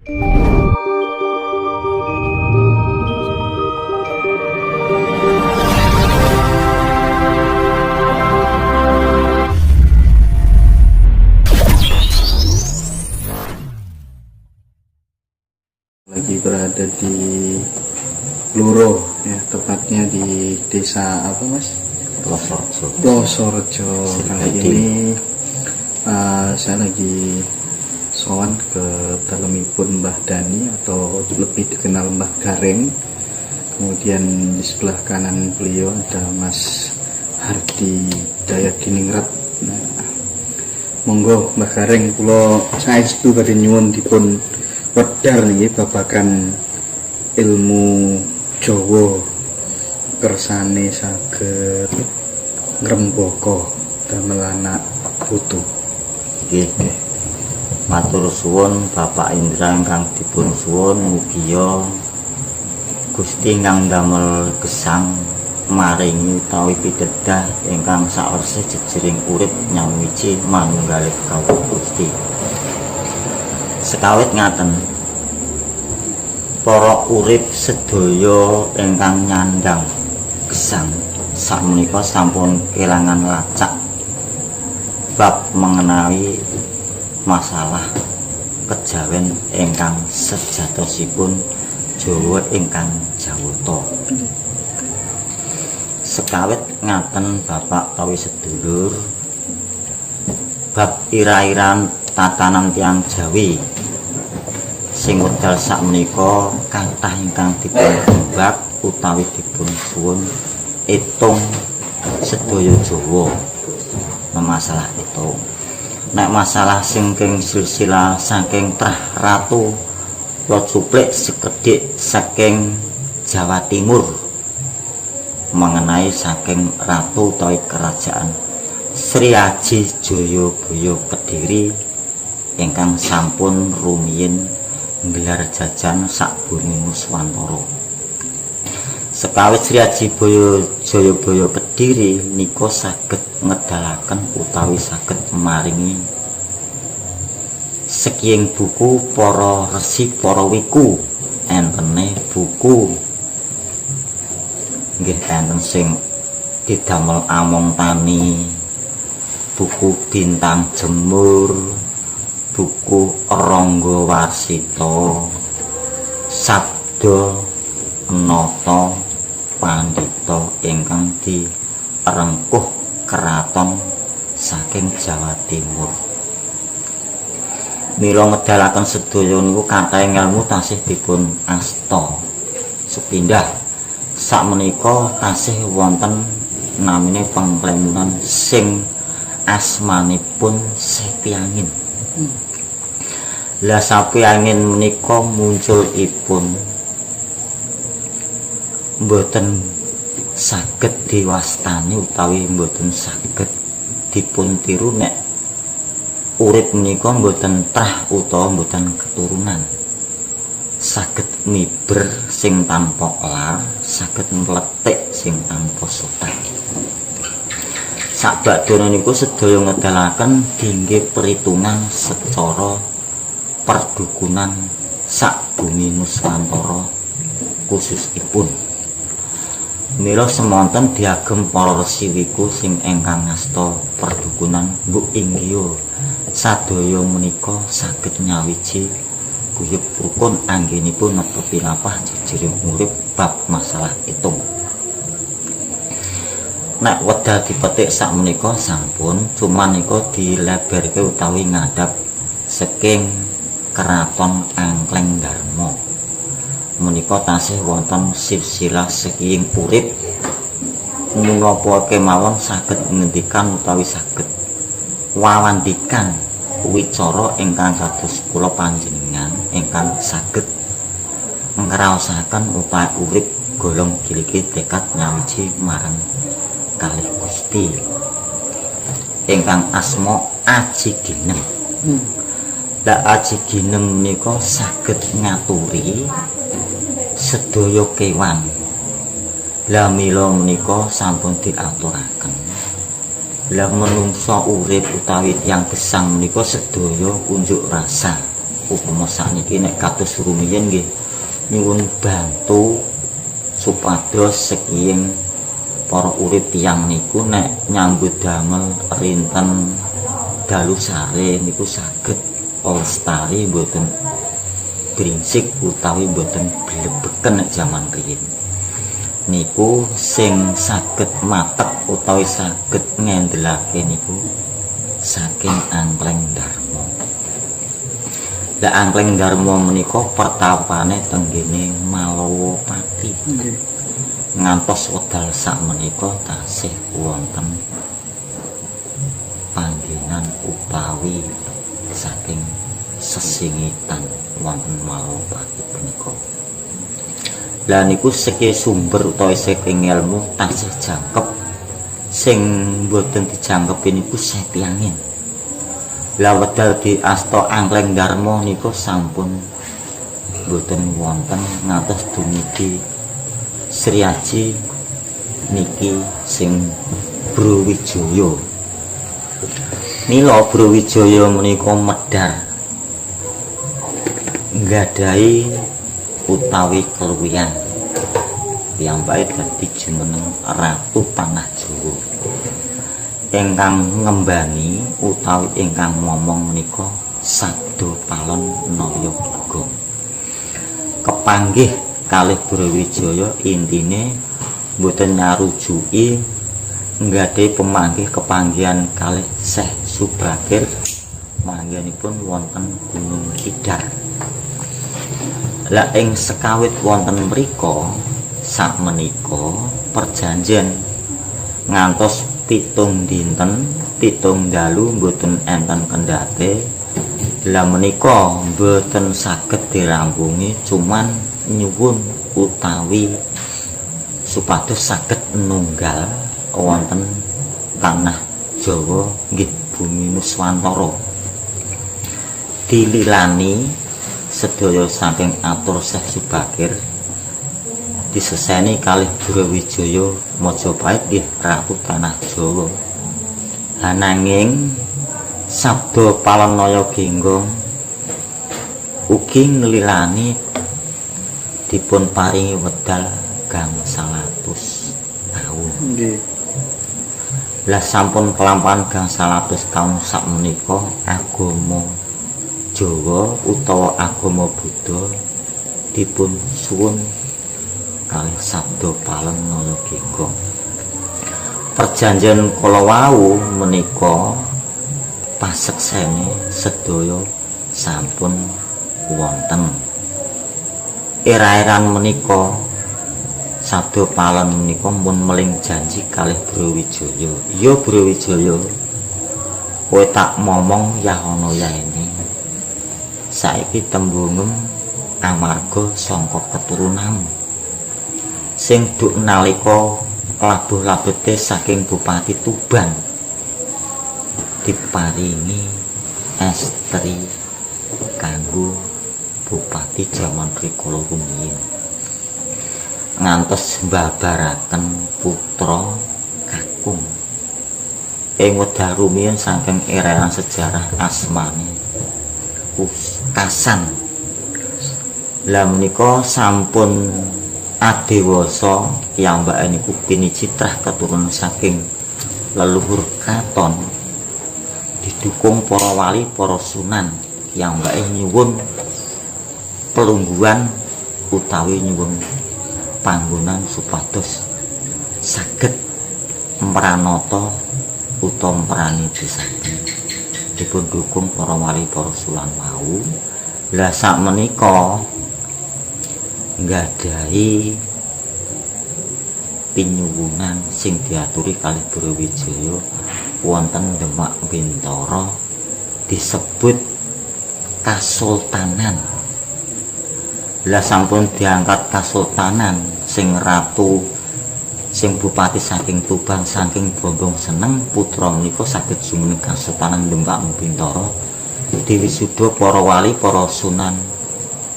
Lagi berada di Bluro ya, tepatnya di desa apa, Mas? Plosorejo. Plosorejo. Kali ini saya lagi sowan ke dalemipun Mbah Dani atau lebih dikenal Mbah Gareng. Kemudian di sebelah kanan beliau ada Mas Hardi Dayadiningrat. Nah, monggo Mbah Gareng, kula saestu badhe nyuwun dipun wedar niki babagan ilmu Jawa kersane saged ngrembaka damel anak putu. Nggih. Matur suwun, Bapak Indra ingkang dipun suwun, mugia Gusti ingkang damel gesang maringi utawi pitedah ingkang sawerse jejering urip nyawiji manunggaling kawula Gusti. Sekawit ngaten, para urip sedaya ingkang nyandang gesang sakmenika sampun kelangan lacak bab mengenai masalah kejawen ingkang sejatosipun Jawa ingkang Jawata. Sekawit ngaten, Bapak utawi sedulur, bab ira-iran tatanan tiyang Jawi sing wekdal sakmenika kathah ingkang dipun tembak utawi dipun suwun etung sedaya Jawa. Masalah itu, nek masalah singking silsilah saking trah ratu kula cuplik sekedhik saking Jawa Timur mengenai saking ratu utawi kerajaan Sri Aji Jayabaya Kediri ingkang sampun rumiyin nggelar jajan sak bumi Nuswantara. Sekawit Sri Aji Jayabaya Kediri nika saged ngedalaken utawi saged maringi sekiying buku para resi, para wiku, entene buku nggih enten sing didamel Among Tani, buku Bintang Jemur, buku Rangga Warsita, Sabda Nata Pandita ingkang direngkuh keraton saking Jawa Timur. Mila ngedalaken sedaya niku kathah ngelmu tasih dipun asta. Sepindah sakmenika tasih wonten namine pengklemunan sing asmanipun Sepiangin. Lah, sapi angin menika munculipun mboten saged diwastani utawi mboten saged dipun tiru nek urip menika mboten trah utawa mboten keturunan. Saged miber sing tanpa lar, saged mletik sing tanpa sotak. Sakbakdana niku sedaya ngedalaken dingge perhitungan secara perdukunan sak bumi Nuswantara khususipun. Mila semonten diagem para resi wiku sing ingkang ngasta perdukunan mbuk inggih sadaya menika saged nyawiji guyub rukun anggenipun netepi lapah jejering urip bab masalah hitung. Nek wedal dipetik sakmenika sampun, cuman nika dileberke utawi ngadhap saking Keraton Angkleng Darma. Menika tasih wonten silsilah sekiying urip menapa kemawon saged ngendikan utawi saged wawandikan wicara ingkang kados kula panjenengan ingkang saged ngraosaken utawi urip golong giliki tekad nyawiji marang kalih Gusti ingkang asma Aji Ginem. Lah, Aji Ginem menika saged ngaturi sedaya kewan. Lah, mila menika sampun diaturaken. Lah, menungsa urip utawi tiyang gesang menika sedaya unjuk rasa. Upama sakniki nek kados rumiyin nggih nyuwun bantu supados sekiying para urip tiyang niku nek nyambut damel rinten dalu sare niku saged lestari, mboten bringsik utawi mboten blebeken. Nek jaman riyin niku sing saged matek utawi saged ngendelake niku saking Angkleng Darma. Lah, Angkleng Darma menika pertapane tenggene Malawapati. Ngantos wekdal sakmenika tasih wonten panggenan utawi saking sesingitan wonten Malawapati punika. Lah, niku seki sumber utawi saking ilmu tasih jangkep, sing mboten dijangkepi niku Sepiangin. Lah, wekdal diasta Angkleng Darma niku sampun mboten wonten ngantos dumugi Sri Aji niki sing Brawijaya. Mila Brawijaya menika medhar nggadahi utawi keluwihan, piyambake dadi jumeneng Ratu Tanah Jawa. Ingkang ngembani utawi ingkang momong menika Sabda Palon Naya Genggong. Kepanggih kalih Brawijaya, intine mboten nyarujuki nggadhahi pemanggih kepanggihan kalih Syekh Subakir, manggenipun wonten Gunung Tidar. Lah, ing sekawit wonten mriku sakmenika perjanjian ngantos 7 dinten 7 dalu mboten enten kendhate. Lah, menika mboten saged dirampungi, cuman nyuwun utawi supados saged nunggal wonten tanah Jawa, nggih bumi Nuswantara. Dililani sedaya saking atur Syekh Subakir, diseseni kalih Brawijaya Majapahit, nggih Ratu Tanah Jawa. Ananging Sabda Palon Naya Genggong ugi nglilani dipun paringi wedal gangsal atus taun. Lah, sampun kelampahan gangsal atus taun sakmenika agama Jawa utawa agama Buddha dipun suwun kalih Sabda Palon Naya Genggong. Perjanjian kala wau menika paseksene sedaya sampun wonten. Era-eran menika Sabda Palon menika pun meling janji kalih Brawijaya. "Ya Brawijaya, kowe tak momong ya ana yaene. Saiki tembungem amarga sangka keturunanmu. Sing duk nalika labuh labete saking Bupati Tuban diparingi estri kanggo bupati jaman rikala rumiyin. Ngantos mbabaraken putra kakung. Ing wekdal rumiyin saking erean sejarah asmane Kasan. Lah, menika sampun adewasa, piyambake niku pinicitrah keturunan saking leluhur kraton, didukung para wali, para sunan, piyambake nyuwun pelungguhan utawi nyuwun panggonan supados saged mranata utawa mrani desaken. Dipun dukung para wali, para sunan wau. Lah, sakmenika nggadahi pinyuwunan sing diaturi kalih Brawijaya wonten Demak Bintara disebut Kasultanan. Lah, sampun diangkat Kasultanan, sing ratu, sing bupati saking Tuban saking Bombong seneng putra menika saged jumeneng Kasultanan Demak Bintara. Diwisuda para wali, para sunan,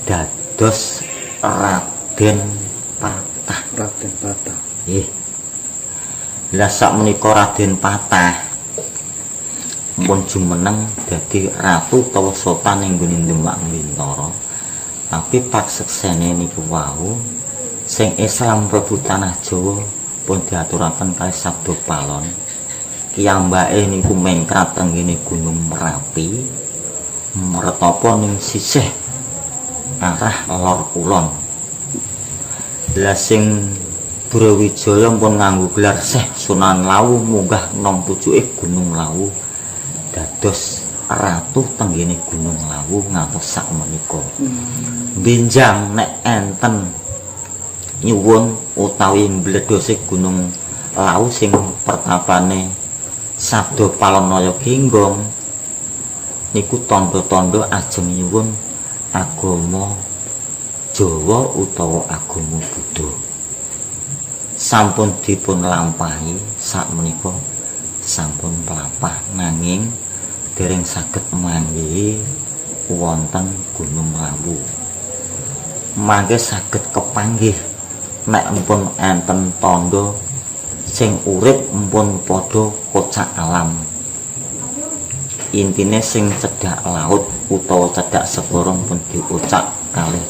dados Raden Patah. Raden Patah. Nggih. Lah, sakmenika Raden Patah pun jumeneng dadi ratu utawa sultan ing nggone Demak Bintara. Tapi pakseksene niku wau sing Islam mlebu tanah Jawa pun diaturaken kalih Sabda Palon. Kiyambake niku mengkrat teng nggene Gunung Merapi, mretapa ning sisih arah lor kulon. Lah sing Brawijaya pun nganggo gelar Syekh Sunan Lawu munggah nang pucuke Gunung Lawu dados ratu tenggene Gunung Lawu ngantos sakmenika. Benjang nek enten nyuwun utawi mbledhose Gunung Lawu sing pertapane Sabda Palon Genggong niku tandha-tandha ajeng nyuwun agama Jawa utawa agama Buddha. Sampun dipun lampahi sakmenika sampun mlampah nanging dereng saged manggihi wonten Gunung Lawu. Mangke saged kepanggih nek empun enten tandha sing urip empun padha kocak alam. Intine sing cedhak laut utawa cedhak segara pun diucap kalih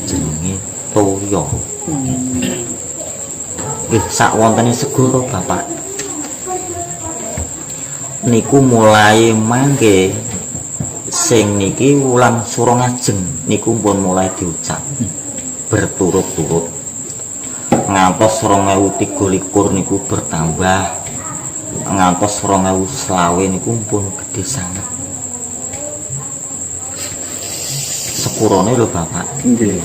jenenge toya. Nggih, sak wontene segara Bapak niku mulai mangke sing niki wulan sura ngajeng niku pun mulai diucap berturut-turut ngantos 2023 niku bertambah ngantos 2020 niku pun gedhe sanget. Sepurone lho Bapak. Nggih.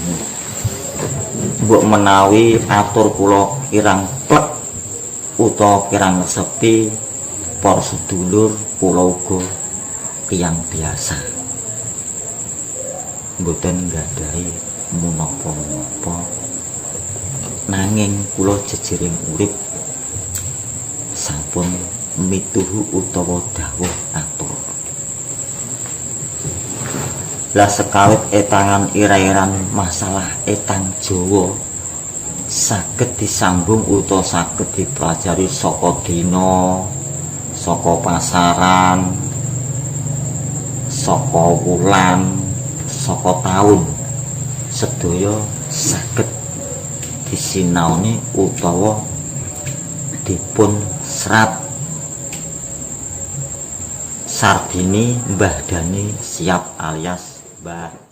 Mbok menawi atur kula kirang plek utawa kirang sepi para sedulur, kula uga tiyang biasa. Mboten nggadahi menapa-menapa. Nanging kula jejering urip sampun mituhu utawa dawuh atur. Lah sekawit etangan ira-iran masalah etang Jawa saged disambung utawa saged dipelajari saka dina, saka pasaran, saka wulan, saka taun, sedaya saged disinaoni utawa dipun serat. Sardini Mbah Dani siap alias Mbah.